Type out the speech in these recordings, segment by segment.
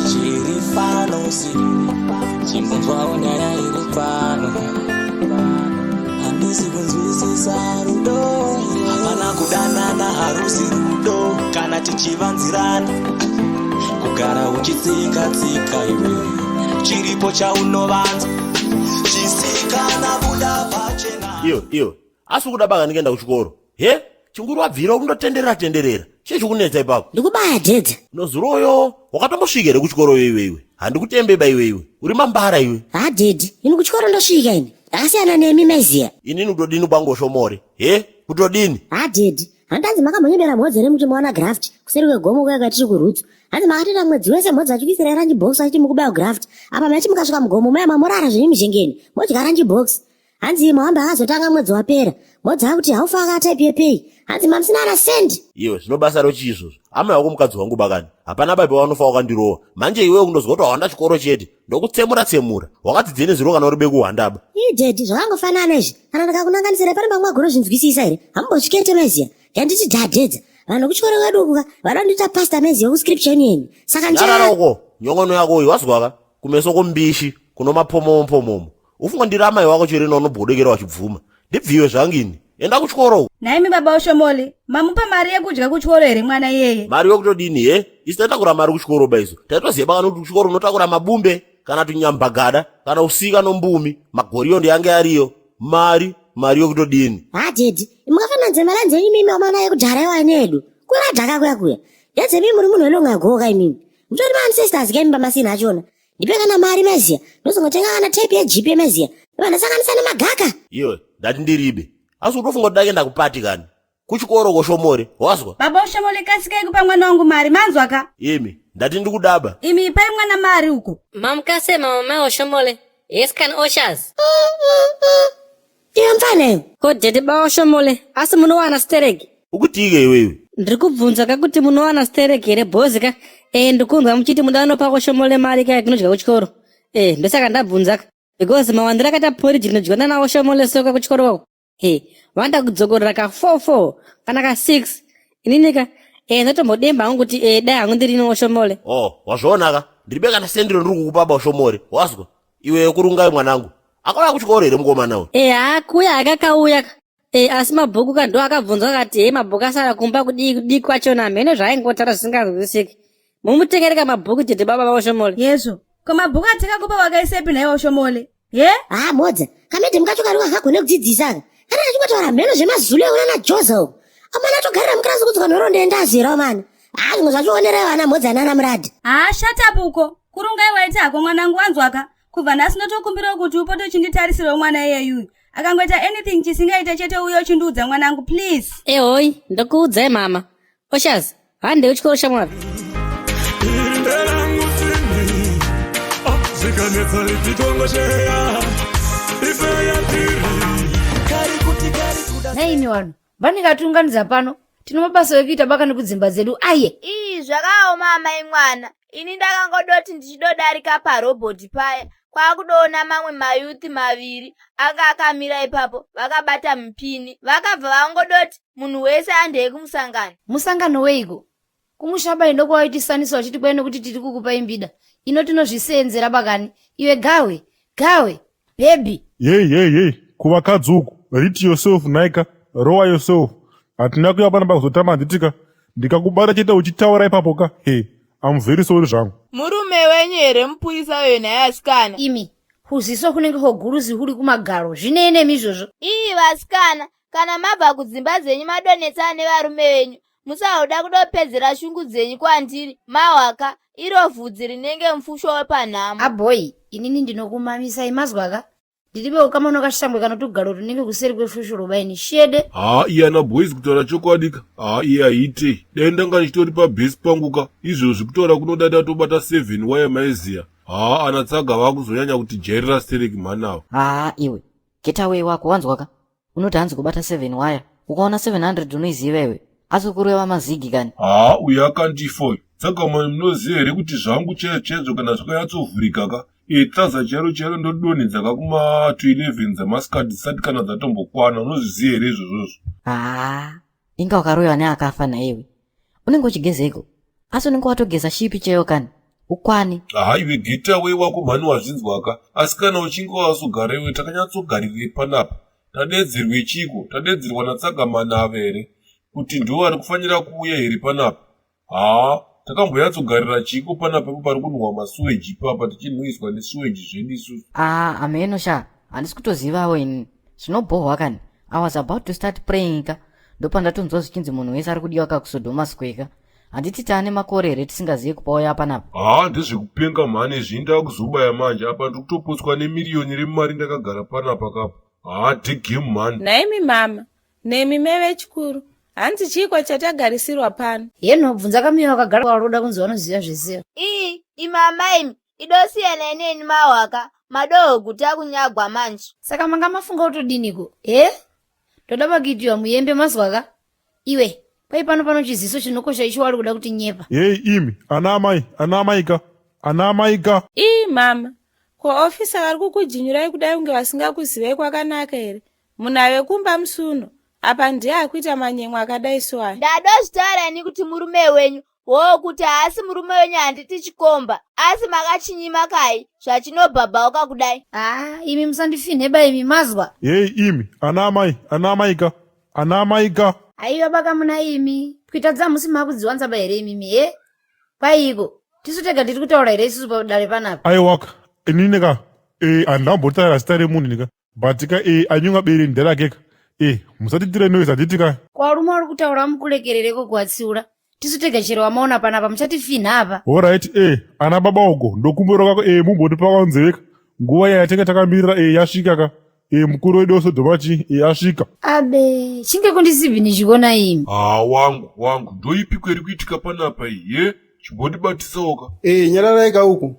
Chiri pano si chimbonzwawo nyaya iri pano. Handisi kunzwisisa rudo. Hapana kudanana, harusi rudo kana tichivanzirana. Kugara uchitsika tsika iwe, chiripo chaunovanza chisikana, buda pachena. Iyo iyo, asi ukuda baka ndikuenda kuchikoro he? Chinguru wabvira kundotenderera tenderera, chii chikunetsa ipapo? Ndikubaya dhedha. Nozuroyo wakatombosvika here kuchikoro iwe? Iwe handikutembeba iwe, iwe uri mambara iwe. Ha dhedhi, ini kuchikoro ndosvika ini, ndakasiyana nemi maiziya. Inini kutodini kwangoshomore he? Kutodini? Ha dhedhi, handanzi makambonyebera mhodzi here muti mawana graft kuseri kwegomo kuya kwatiri kurutsu? Hanzi makatoita mwedzi wese mhodzi achikuisirai lunch box achiti mukubaya graft. Apa maiti mukasvika mugomo maya mamorara zvenyu muzhengeni modya lunch box. Hanzi mahambe akazotanga mwedzi wapera, mhodzi akuti haufa akataipi yepei. Hanzi mamusina ana sendi. Iwe, zvino basa rochii izvozvo? Amai wako mukadzi wangu bakani, hapana babe wanofa wakandirowa. Manje iwewe kundozwa kuti wawanda chikoro chete, ndokutsemura tsemura. Wakadzidzei nezuro kana uri bekuhwandaba? Ii dhedhi, zvakangofanana izvi. Kana ndikakunanganisira pane pamwe agonozvinzwisisa here? Hamumbosvikete maiziya. Yanditi dhadhedza vanhu kuchikoro kwedu ukuka vada kundiita pastor maiziya kuscripture union, saka Nyarara uko, nyongono yako uyu wazwaka kumeso kombishi kuno mapomomo pomomo. Ufunga ndiri amai wako chirino unobhodekera wachibvuma ndibviwe zvangini? Enda kuchikoro uko. Nhaimi baba Oshomole, mamupa mari yekudya kuchikoro here mwana iyeye? Mari yokutodini he? Isu taitakura mari kuchikoro baizo taitoziva bakani kuti kuchikoro unotakura mabumbe kana tunyambagada kana usika nombumi magoriyo ndiyange ariyo. Mari, mari yokutodini? Ha dhedhi, mukafananidza malanzi enyu mimi amana ekudhara iwayo needu, kuradhaka kuya kuya. Ndedzemi muri munhu welongagoka imimi mutori maancestors kaimi pamasina achona. Ndipe kana mari maiziya, ndozongotenga kana tape yejipi yemaiziya, vandasanganisa nemagaka. Iwe, ndati ndiribe. Asi utofunga kuti dakuenda kupati kani? Kuchikoro koshomore wazwa. Baba Oshomole, kasikai kupa mwana wangu mari, manzwa ka? Imi, ndati ndikudaba. Imi ipai mwana mari uko. Mamukase mama mai Oshomole. Yes kan Oshas. Iwe mfana iwe. Ko dhedhi ba Oshomole, asi munowana stereki? Ukutike iwewe. Ndiri kubvunza ka kuti munowana stereki here bhozi ka? Eh, ndikunzwa muchiti muda unopa Oshomole mari ka kunodya kuchikoro. Eh, ndosaka ndabvunza ka. Because mawandiro akaita porridge rinodyiwa nana Oshomole soka kuchikoro kwako. He, vanoda kudzokorora ka 4 4 kana ka 6. Inini ka eh ndotombodemba hangu kuti eh dai hangu ndiri Oshomole. Oh, wazviona ka? Ndiribe kana sendiro ndiri kukupa ba Oshomore wazwa. Iwe kurungai mwanangu akauya kuchikoro here mukomana uyu? Eh, hakuya akakauya ka. Eh, asi mabhuku ka ndo akabvunzwa akati he mabhuku asara kumba kudii kudii kwachona mhene zvaaingotaura zvisinganzwisiki. Mumutengereka mabhuku tete baba vaOshomole. Yezvo, ko mabhuku atikakupa wakaisepi nhaiwe Oshomole he? Ha modza, kamedhemu kacho kari kakagone kudzidzisa aka kana kachingotaura mheno zvemazulu euna najoza uko. Amana atogarira mukirasi kudzwa nhoroondo yendazera amana. Ha, zvimwe zvachionerai vana mhodza nana muradi. Ha, shut up uko. Kurungai waita hako mwanangu, wanzwaka? Kubva nhasi ndotokumbirawo kuti upote uchinditarisirawo mwana iyeyuyu. Akangoita anything chisingaite chete uye uchindiudza mwanangu, please. Ehoi, ndokuudzai mama. Oshaz, hande kuchikoro shamwari. Naimi vanhu vanenge pano, tine mabasa ekuita baka nekudzimba dzedu aye. Ii, zvakaoma amai mwana. Ini ndakangodoti ndichidodarika parobhoti paya, kwakudoona mamwe mayuthi maviri anga akamira ipapo vakabata mupini. Vakabva vangodoti munhu wese andei kumusangano. Musangano weiko? Kumushaba indokwavaitisanisa vachiti kwai nekuti tiri kukupa imbida ino tinozviseenzera bakani. Iwe gawe gawe bhebhi. Yei yei yei, kuvakadzi uku, rit yourself naika, rowa yourself. Hatina kuya panapa kuzotamba, handitika? Ndikakubata chete uchitaura ipapo ka, he, I'm very sorry zvangu. Murume wenyu here mupurisa uyo nhai asikana? Imi, huziso hunenge hwoguruzi huri kumagaro, zvinei nemi izvozvo? Ii vasikana, kana mabva kudzimba dzenyu madonetsana nevarume venyu, musahuda kudopedzera shungu dzenyu kwandiri mahwaka. Iro vhudzi rinenge mufusho wepanhamo. Abhoi, inini ndinokumamisai mazwaka. Ndiribe ukama nokashangwe kanotugaro runenge kuseri kwefoshoro baini shede. Haa, iye ana boys, kutaura chokwadi ka, haa, iye haite. Dai ndanga ndichitori pabhesi pangu ka izvozvi, kutaura kunoda ndatobata 7 waya maiziya. Haa, ana tsaga vaakuzonyanya kuti jairira stereki mhani ava. Haa iwe, getaway wako wanzwa ka? Unoti hanzi kubata 7 waya, ukaona 700 unoiziva iwe? Asi kureva mazigi kani? Haa, uyo akandifa uyu. Tsaga mani, munoziva here kuti zvangu chaizvo chaizvo kana zvakanyatsovhurika ka, e tsaza chairo chairo ndodonhedza ka kuma 211 dzamasikati dzisati kana dzatombokwana, unozviziva here izvozvozvo? Haa, inga wakaroyiwa neakafa naiwe. Unenge uchigezeiko? Asi unenge watogeza shipi chaiyo kani? Ukwane. Haiwe getaway wako mhani wazvinzwaka asi kana uchinge wazogara iwe takanyatsogarirei panapa tadedzerwe chiko tadedzerwa natsagamana here kuti ndiwo vari kufanira kuuya here panapa haa takambonyatsogarira chiko panapa ipo pari kunhuhwa masuweji ipapa tichinhuhiswa nesuweji zvedu isusu. Aa hameno sha handisi kutozivawo ini zvinobhohwa kani i was about to start praying ka ndopandatonzwa zvichinzi munhu wese ari kudiwa ka kusodhoma square ka handiti taane makore here tisingazive kupauya panapa. Haa ndezvekupenga mhani izvi ndakuzobaya manje apa ndiri kutopotswa nemiriyoni remari ndakagara panapa kapa haa dhegemu mhani. Nhaimi mama Nemi mai vechikuru, hanzi chiiko chatagarisirwa pano? Heno, bvunza kamiyo wakagara waroda kunzi vanoziva zvese. Ii, imi amai imi, idosiyanai neni mahwaka, madohwe guta kunyagwa manje. Saka manga mafunga kutodiniko? He? Ndoda pakuitiwa muyembe mazwaka? Iwe, kwai pano pano chiziso chinokosha icho wari kuda kutinyepa. Heyi imi, ana amai, ana amai ka, ana amai ka. Ii mama, ko officer vari kukujinyurai kudai kunge vasingakuzivai kwakanaka here? Munhu ave kumba musi uno apa ndiye akuita manyemwe akadai so aya. Ndadozvitaura ini kuti murume wenyu hoo kuti haasi murume wenyu handiti chikomba asi makachinyima kai zvachinobhabhauka kudai. Haa imi musandifinheba imi mazwa. Heyi imi ana amai ana amai ka ana amai ka. Haiwa baka muna imi pwita dzamusi makudziwanza ba here imimi he kwaiko tisu tega tiri kutaura here isusu padare panapa. Aiwaka inini ka eh handambotaura zita remunhu ini ka but ka e anyunga bere nderake ka e musatitire noise handiti ka. Kwarume wari kutaura mukurekerereko kuwatsiura tisu tega chero wamaona panapa muchatifinha apa. Horait e ana baba uko ndokumbira kako e mumbotipa kanzeve ka nguva iya yatinge takamirira e yasvika ka e mukuru wedu wesodhoma chi e asvika. Abe chinge kundisibhini chikona imi. Haa wangu wangu ndoipiko iri kuitika panapa iyi ye chimbondibatisawo ka. E nyararai ka uku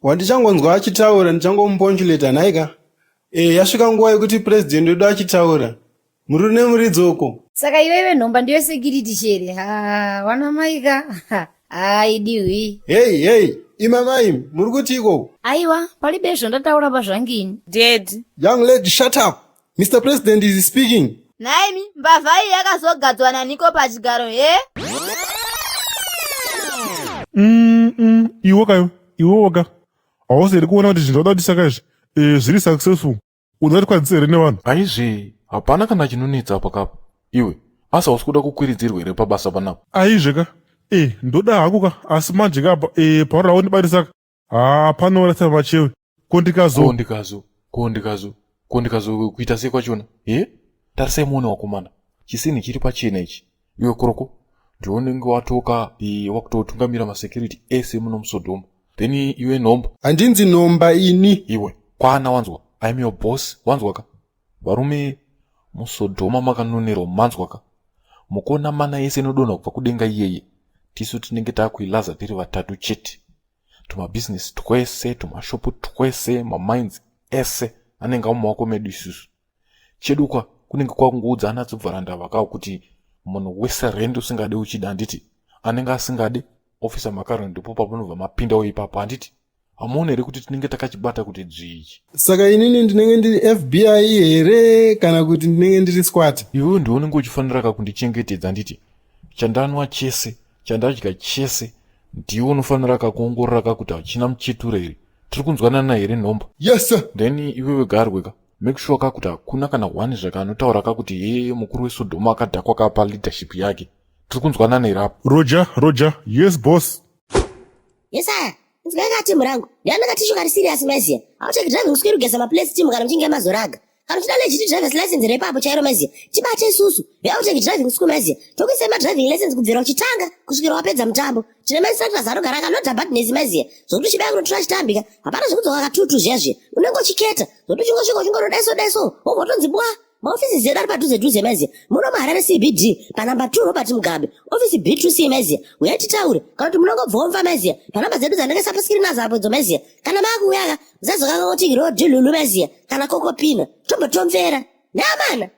Wandichangonzwa achitaura ndichangomuponchuleta nhaika. E, yasvika nguva yekuti president wedu achitaura. Muri nemuridzo uko. Saka iwewe nhomba ndiyo security chere. Ha, wana maika. Ha, idiwi. Hey, hey, ima mai, muri kuti ikoko? Aiwa, palibe zvandataura pazvangini. Daddy. Young lady, shut up. Mr. President is speaking. Nhaimi, mbavha iyi yakazogadzwa naniko pachigaro he? Mm, iwe kayo, iwe woga. Hausi here kuona kuti zvinhu zvauda kuti saka izvi eh, zviri successful. Unoda tikwadzise here nevanhu? Aizve, hapana kana chinonetsa apa kapa. Iwe, asi hausi kuda kukwiridzirwa here pabasa panapa? Aizve ka. Eh, ndoda hangu ka, asi manje ka apa eh pauri raundibatisa ka. Haa panourasa machewe. Ko ndikazo. Ko ndikazo. Ko ndikazo. Ko ndikazo kuita sei kwachona? He? Tarisai muone wakomana. Chisinhi chiri pachena ichi. Iwe Kuroko, ndiwe unenge watoka e, wakutotungamira masecurity ese muno muSodoma. Then iwe Nhomba. Handinzi Nhomba ini. Iwe, kwana wanzwa. I'm your boss, wanzwa ka? Varume muSodoma makanonerwa manzwa ka? Mukuona mana yese inodonha kubva kudenga iyeye. Tisu tinenge takuilaza tiri vatatu chete. Tumabhizinesi twese, tumashopu twese, mamines ese anenge amumaoko medu isusu. Chedu kwa kunenge kwakungoudza ana tsubvaranda vakawo kuti munhu wese rent usingade uchida handiti anenge asingade officer macaron ndipo pamunobva mapindawo ipapo handiti hamuone here kuti tinenge takachibata kuti dzvii ichi Saka inini ndinenge ndiri FBI here kana kuti ndinenge ndiri squat? Iwewe ndiwe unenge uchifanira ka kundichengetedza handiti chandanwa chese chandadya chese ndiwe unofanira ka kuongorora ka kuti hachina muchetura here tiri kunzwanana here nhomba Yes sir. Then iwewe garwe ka make sure ka kuti hakuna kana one zvake anotaura ka kuti hee mukuru wesodhoma akadhakwa ka pa leadership yake tiri kunzwanana here apo Roger, Roger, yes boss. Yesaya, inzwai ka team rangu. Ndiani katishu kari serious maiziya. Hauteki driving school kugeza maplace team kana muchinge mazoraga. Kana uchida legit driver's license repapo chairo maiziya. Tibate isusu. Veouteki driving school maiziya. Tokuisai madriving license kubvira uchitanga kusvikira wapedza mutambo. Tine mainstructors anogara akanoda badness maiziya. Zvokuti uchibaya kunotora chitambika. Hapana zvekudzoka katutu zviya zviya. Unenge uchiketa. Zvokuti uchingosvika uchingorodaiso daiso. Wobva watonzi bwa. Maofisi edu ari padhuze dhuze maiziya. Muno muHarare CBD panamba 2 Robert Mugabe, ofisi B2C maiziya. Uyai titaure kana kuti munongobvomva maiziya panamba dzedu dzandakaisa paskirini nadzo apo idzo maiziya. Kana maakuuya ka musazokanganwa kuti road lulu maiziya kana kokopina tombotomvera. Neamana.